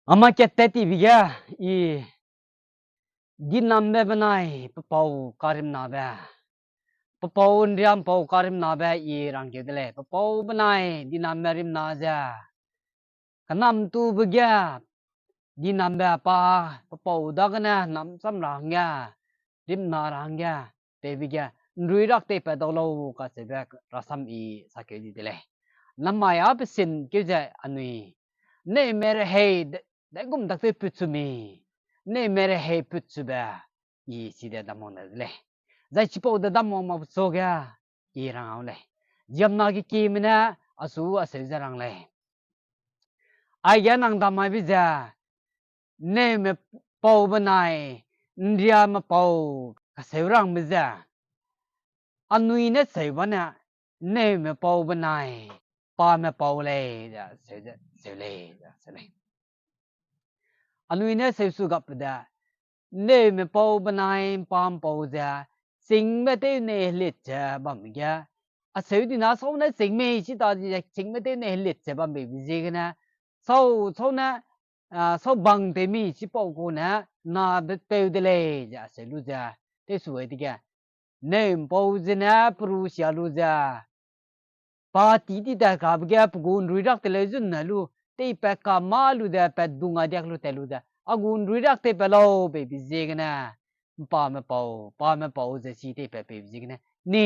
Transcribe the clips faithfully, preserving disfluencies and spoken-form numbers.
Ama kat tat tibe ge, i dinambe benai pe pau karimnabe, pe pau ’nriampau karimnabe i rangkeu de lei. Pe pau benai dinambe rimna ze, kenamtube ge dinambe pa pe pau dagene namsam ra hangge, rimna ra hangge, tewbe ge ’nruirak teipat dau lau kacheube rasam i sakeu di de lei. Namai â pesin keu ze anui, ’nneume rehei de, daigum tak tew put chu mi, ’nneume rehei put chube i chide damwang de lei. Zai chipau de damwang mak suage i rang au lei. Ziemmena kekieme ne achu aseu ze rang lei. Aige nang dam maibe ze, ’nneume pau benai ’nriame pau kaseu rangbe ze, anui ne seu ba ne, ’nneume pau benai pame pau lei ze seu ze, seu lei ze seu lei. Anui ne seu su gapbe de, ’nneume pau benai ’mpam pau ze, chîngme tew nei helit ze bambe ge, aseu dina sau ne chîng mei chi ta di ze chîngme tew nei helit ze bambe be ziegene, sau, sau ne, a, sau bang tew mi chipau gu ne, na be peu de lei ze aseu lu ze, tewsu ai dege, ’nneume pau zene peru sia lu ze, pa ti ti tat kabe ge pe gu ’nruirak te leu zun ne lu, teipat ka mâ lu ze pat dung a diak lu tat lu ze, a gu ’nruirak teipat lau peibe ziegene, ’mpame pau, pame pau ze chi teipat peibe ziegene, ni,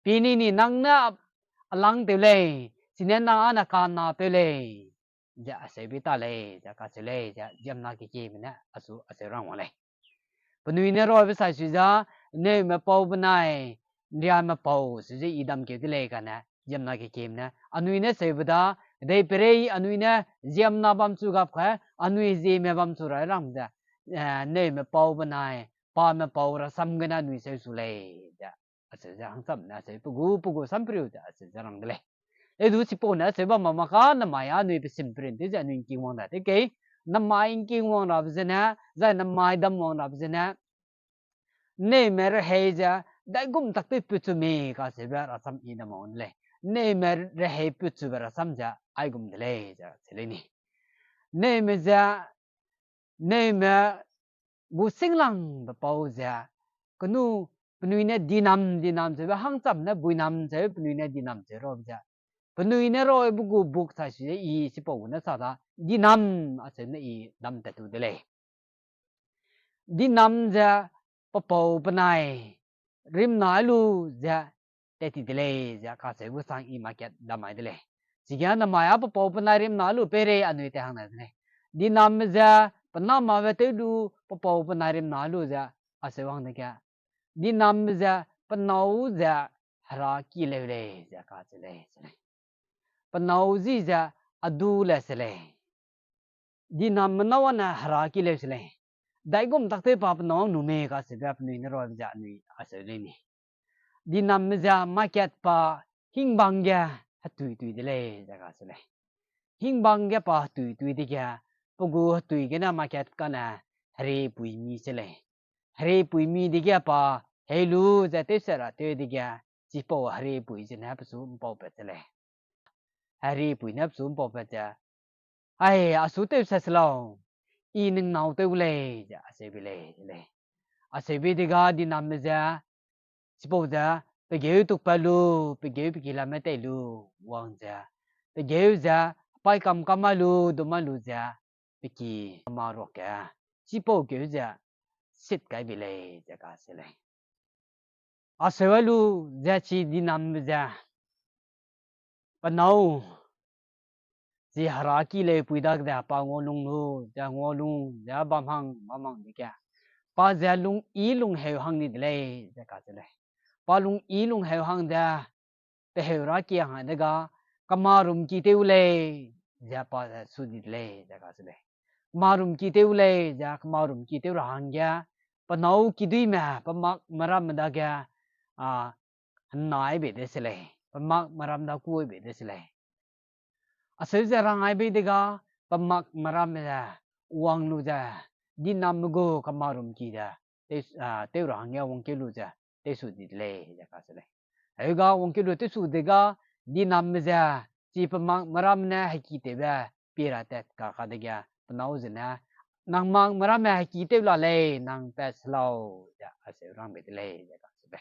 pi ni ni nang ne a, a lang tew lei, chine nang â ne kanapeu lei, ze aseu bi ta lei, ze kacheu lei, ze ziemmena kekieme ne achu aseu rang wang lei. Penui ne rabe sai sui za, ’nneume pau benai ’nriame pau sui ze i damkeu de lei kane, ziemmena kekieme ne anui ne seube da, deiperei anui ne ziemmena bam chu gap kai, anui ziemme bam chu rai rang ze, eh, ’nneume pau benai pame pau rasam gene anui seu su lei, ze aseu ze hangsam ne aseu pe gu, pe gu samperiu ze aseu ze rang de lei. Edu chipau ne aseu bam ma mak ka namai â anui pe sim perin tew ze anui ’ngking wang da tew kei, namai ’ngking wang rabe zene, zai namai dam wang rabe zene, ’nneume rehei ze, daigum tak tew put chu mi kacheube rasam i dam wang de lei. ’Nneume rehei put chube rasam ze, aigum de lei ze se lei ni. ’Nneume ze, ’nneume gu singlangbe pau ze, kenu penui ne dinam, dinam cheube hangcham ne buinam cheu penui ne dinam cheu rabe ze, penui ne rabe gu buk sai sui ze i chipau gu ne sa da, dinam acheu ne i dam tat tu de lei. Dinam ze pe pau penai rimna lu ze tat ti de lei ze kacheu gu sang i market dam mai de lei. Chige namai â pe pau penai rimna lu peirei anui tat hang nai de lei. Dinambe ze pe namabe tew lu pe pau penai rimna lu ze aseu wang dege, dinambe ze pe nâu ze heraki leu lei ze kacheu lei, se lei. Pe nâu ji ze a du le se lei. Dinamme nâu â ne heraki leu se lei. Daigum tak tew pa pe nâu â nu mei kacheube penui ne rabe ze anui aseu lei ni. Dinamme ze market pa hingbang ge hetui tui de lei ze kacheu lei. Hingbang ge pa hetui tui dege, pe gu hetui gene market kane heriepui mi se lei. Heriepui mi dege pa hei lu ze tewse ra tew dege, chipau heriepui zene pechu ’mpau pat se lei. Heriepui ne pechu ’mpau pat ze, ai, achu tewse se lau, i ning nâu tew gu lei ze aseu bi lei, lei. Aseu bi dega dinamme ze, chipau ze, pegeu tukpat lu, pegeu pe ki lame tei lu, wang ze, pegeu ze, paî kam kam mai lu, du mai lu ze, pe ki ma ruak ge, chipau keu ze, sit kai bi lei ze kacheu lei. Aseu lu ze chi dinambe ze, pe nâu, chi heraki leu pui dage pa ngua lung lu ze, ngua lung ze bam hang, bam hang dege, pa ze lung i lungheu hang ni de lei ze kacheu lei. Pa lung i lungheu hang ze, pe heu ra ki hang dega, kemarum ki tew lei, ze pa ze su di de lei ze kacheu lei. Kemarum ki tew lei ze kemarum ki tew ra hangge, pe nâu kiduîme, pe mak meramme dage, a, hennai bei de se lei, pe mak meram da kuai bei de se lei. Aseu ze rang ai bei dega, pe mak meramme ze, wang lu ze, dinamme gu kemarum ki ze, tew, a, tew ra hangge wangkeu lu ze, tewsu di de lei ze kacheu lei. Heuga wangkeu lu tewsu dega, dinamme ze, chi pe mak meramme ne heki tewbe, pie ra tat ka kadege, pe nâu zene, nang makme ramme heki tew la lei, nang pat se lau, ze aseu rangbe de lei, ze kacheube.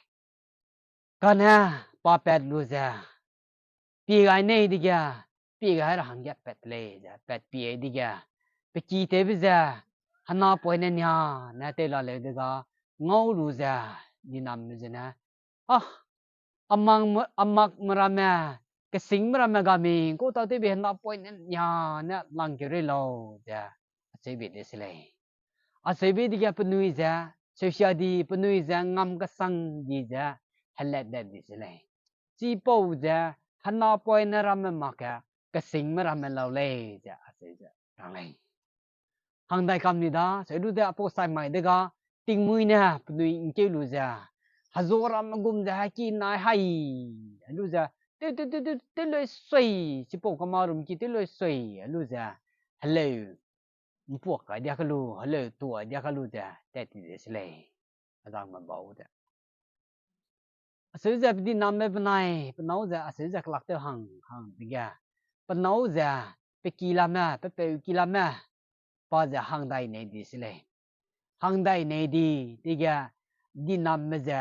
Kane pa pat lu ze, pie gai nei dege, pie gai ra hangge pat lei ze, pat pie dege, pe ki tewbe ze, henapoine nia ne tew la leu dega, ngau lu ze, dinamme zene, a, a makme ramme, kesingme ramme ga mingkau tâtewbe henapoine nia ne langkeu rei lau ze, acheube de se lei. Acheube dege penui ze, seusia di penui ze ngam kesang di ze, helatdat di se lei. Chipau ze, henapoine ramme mak ge, kesingme ramme lau lei ze, acheu ze rang lei. Hangdai kam ni da, seu lu de apau sai mai dega, tingmuî ne penui ngkeu lu ze, hezu ramme gum ze heki nai hai, helu ze, tew, tew, tew, tew, tew lui sui, chipau kema rum ki tew lui sui, helu ze, heleu, mpuak kai dia kelu, heleu tua dia kelu ze, tat ti de se lei. Azangme bau ze. Aseu ze pe dinambe benai, pe nâu ze, aseu ze kelak tew hang, hang dege. Pe nâu ze, pe ki lame, pe peu ki lame, pa ze hangdai nei di se lei. Hangdai nei di, dege, dinambe ze,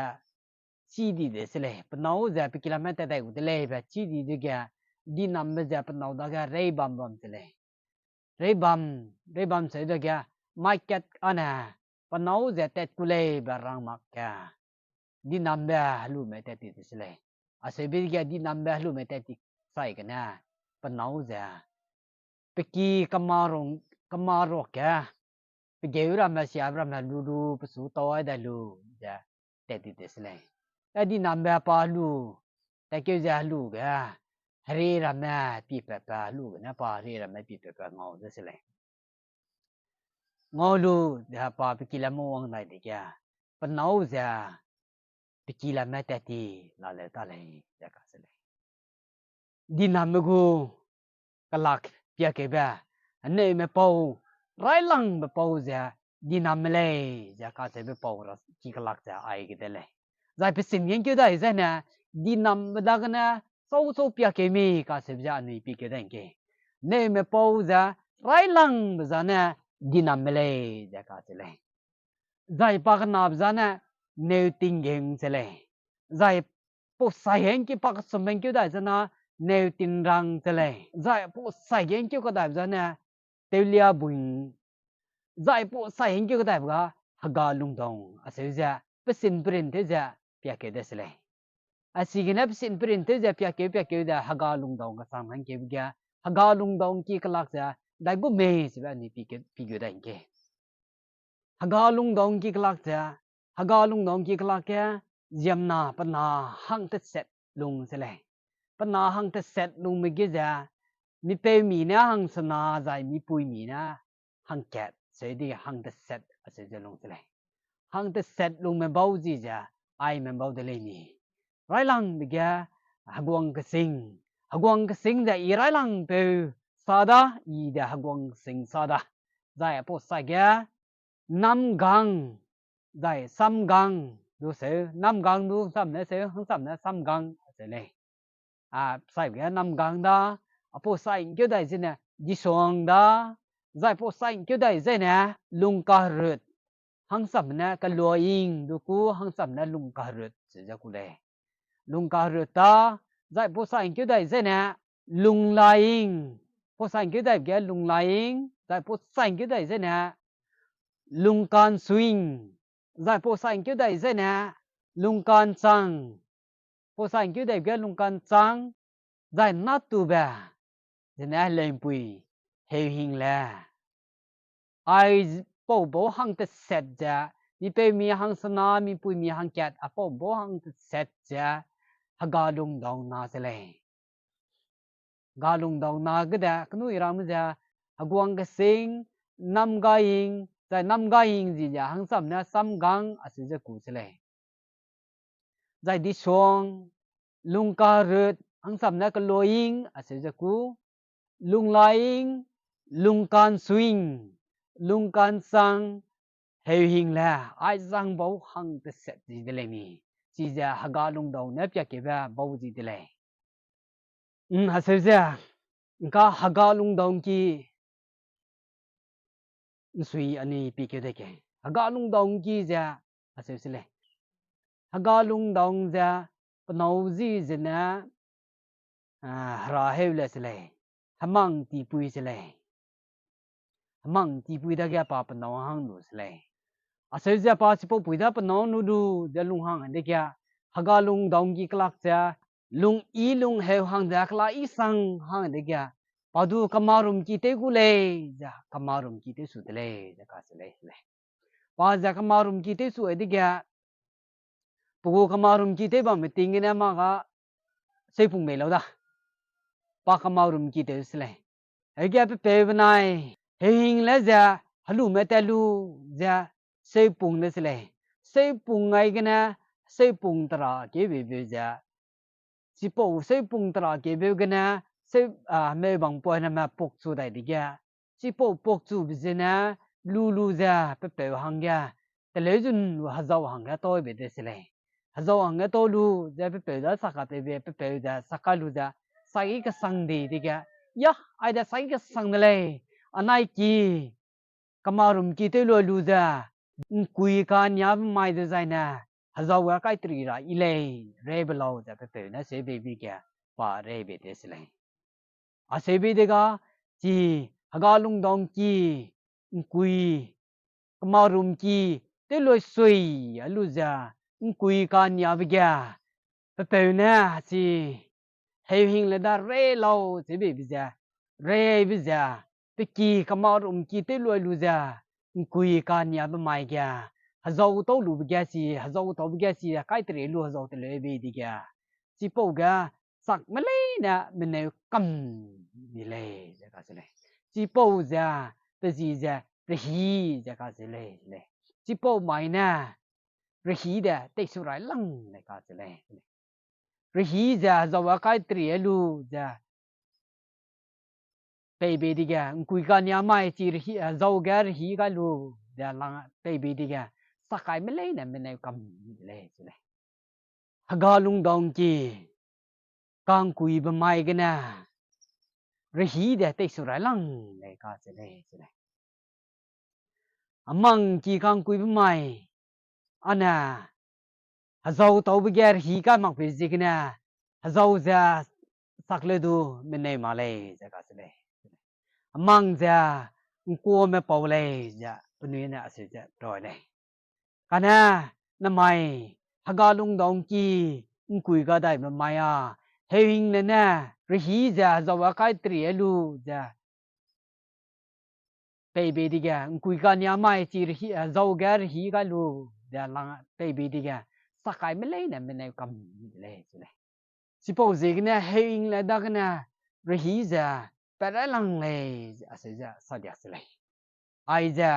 chî di de se lei. Pe nâu ze pe ki lame tat dai gu de lei be, chî di dege, dinambe ze pe nâu dage reibam bam se lei. Reibam, reibam seu dege, mai kat ane, pe nâu ze tat ku lei be rang mak ge. Dinambe helume tat ti de se lei. Aseube ge dinambe helume tat ti sai gene, pe nâu ze, pe ki kema rung, kema ruak ge, pe geu ramme, siabe ramme lu lu, pe su tau ai dai lu, ze tat ti de se lei. A dinambe pa helu, tatkeu ze helu ge, herie ramme pipatpe helu gene pa herie ramme pipatpe ngau de se lei. Ngau lu ze pa pe ki lame wang dai dege, pe nâu ze, pe ki lame tat ti la leu ta lei, ze kase lei. Dinamme gu kelak piakeube, heneume pau, railangbe pau ze, dinamme lei, ze kaseube pau ra ki kelak ze ai ge de lei. Zai pe sim ge ngkeu dai zene, dinambe dagene, sau sau piakeu mi kaseube ze anui pikeu dai ngke. Heneume pau ze, railangbe zane, dinamme lei, ze kase lei. Zai pa kenabe zane, neu tinggeng se lei. Zai pau sai ge ngkeu pa kesumbe ngkeu dai zena, neu tinrang se lei. Zai pau sai ge ngkeu kedaibe zane, tewlia buing. Zai pau sai ge ngkeu kedaibe ga, hega lungdong, aseu ze, pesin perin tew ze, piakeu de se lei. Asigene pesin perin tew ze piakeu piakeu de hega lungdong kesang hangkeube ge, hega lungdong ki kelak ze, dai gu mei sebe anui pikeu, pikeu dai ngke. Hega lungdong ki kelak ze, hega lungdong ki kelak ge, ziemna pe na hangteset lung se lei. Pe na hangteset lungme ge ze, mipeumi ne hangsena zai mipuimi ne hangkat, seu di hangteset aseu ze lung se lei. Hangteset lungme bau zi ze, aime bau de lei ni. Railangbe ge, heguang kesing. Heguang kesing ze i railangpeu sa da, i de heguang kesing sa da. Zai apau sai ge, namgang, zai samgang, du seu, namgang du samne seu, hangsamne samgang, seu lei. A, sai ge namgang da, apau sai ngkeu dai zene, disuang da, zai pau sai ngkeu dai zene, lungkaherut, hangsamne keluaing du ku, hangsamne lungkaherut, seu ze ku lei. Lungkaherut da, zai pau sai ngkeu dai zene, lunglaing, pau sai ngkeu dai ge lunglaing, zai pau sai ngkeu dai zene, lungkansuing, zai pau sai ngkeu dai zene, lungkanchang, pau sai ngkeu dai ge lungkanchang, zai natube, zene heleumpui, heuhingle. Ai pau bau hangteset ze, mipeumi hangsena, mipuimi hangkat, a pau bau hangteset ze, hega lungdong na se lei. Ga lungdong na gede, kenui ramme ze, heguang kesing, namgaing, zai namgaing zi ze, hangsamne samgang, aseu ze ku se lei. Zai disuang, lungkaherut, hangsamne keluaing, aseu ze ku, lunglaing, lungkansuing, lungkanchang, heuhingle, aizang bau hangteset zi de lei ni, chize hega lungdong ne piakeube bau zi de lei. Aseu ze, ngka hega lungdong ki, ’nsui anui pikeu de ke. Hega lungdau ’ngki ze, aseu se lei. Hega lungdau ’ng ze, penâu ji zene, ah, hera heu le se lei. Hemang tipui se lei. Hemang tipui dage pa penâu hang lu se lei. Aseu ze pa chipau pui da penâu nu lu ze lung hang dege, hega lungdau ’ngki kelak ze, lung i lung heu hang ze kela i sang hang dege, pa du kamarum ki tew gu lei, ze kamarum ki tew su de lei, ze kacheu lei, lei. Pa ze kamarum ki tew su dege, pe gu kamarum ki tew bambe ting gene mâ ga seupung mei lau da. Pa kamarum ki tew se lei. Hege pe peu benai, heuhing le ze, helume tat lu ze, seupung de se lei. Seupung gai gene, seupung tera keubebeu ze, chipau seupung tera keubeu gene, seu, ah, meubang poiname pakchu dai dege, chipau pakchube zene, lu lu ze pe peu hangge, teleu zun lu hezau hangge tau be de se lei. Hezau hangge tau lu ze pe peu da sak ka tewbe, pe peu ze sak kai lu ze, saki kesang di dege, ya, aide saki kesang de lei, anai ki, kamarum ki tew lu lu ze, ’ngkui kaniabe mai dezaine, hezau ge kai teri ra i lei, rei be lau ze pe peu ne seubeibe ge, pa rei be de se lei. Aseube dege, chi hega lungdau ’ngki, ’ngkui, kamarum ki, tew lu sui, a lu ze, ’ngkui kaniabe ge, pe peu ne, chi, heuhing le da rei lau, seubeibe ze, rei be ze, pe ki kamarum ki tew lu lu ze, ’ngkui kaniabe mai ge, hezau tau lube ge chi, hezau taube ge chi, kai teri lu hezau teleu bei dege, chipau ge, chakme leine meneu kam di lei, ze kacheu lei. Chipau ze, pe zi ze, rehî, ze kacheu lei, lei. Chipau mai ne, rehî de teisu rai lang lei kacheu lei. Rehî ze hezau a kai teri lu ze, peibe dege, ’ngkui kania mai chi rehî, hezau ge rehî kai lu ze lang peibe dege, sakaime leine meneu kam de lei, cheu lei. Hega lungdau ’ngki, ka'ngkuibe mai gene, rehî de teisu rai lang lei kacheu lei, cheu lei. Hemang ki ka'ngkuibe mai, ane, hezau taube ge rehî kai makbe ziegene, hezau ze sak le du meneu mak lei, ze kacheu lei. Hemang ze ’ngkuame pau lei, ze penui ne aseu ze roi lei. Kane, namai, hega lungdau ’ngki, ’ngkui kadaibe mai a, heuhing le ne, rehî ze hezau a kai teri lu ze, peibe dege, ’ngkui kania mai chi rehî, hezau ge rehî kai lu ze lang peibe dege, sakaime leine meneu kam de lei, cheu lei. Chipau ziegene heuhing le dagene rehî ze pat rai lang lei, ze aseu ze sadia se lei. Aize,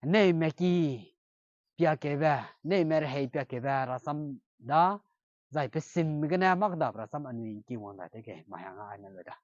’nneume ki piakeube, ’nneume rehei piakeube rasam da, zai pe sim gene mâ kedabe rasam anui ’ngki wang da dege, mai hang aine lu da.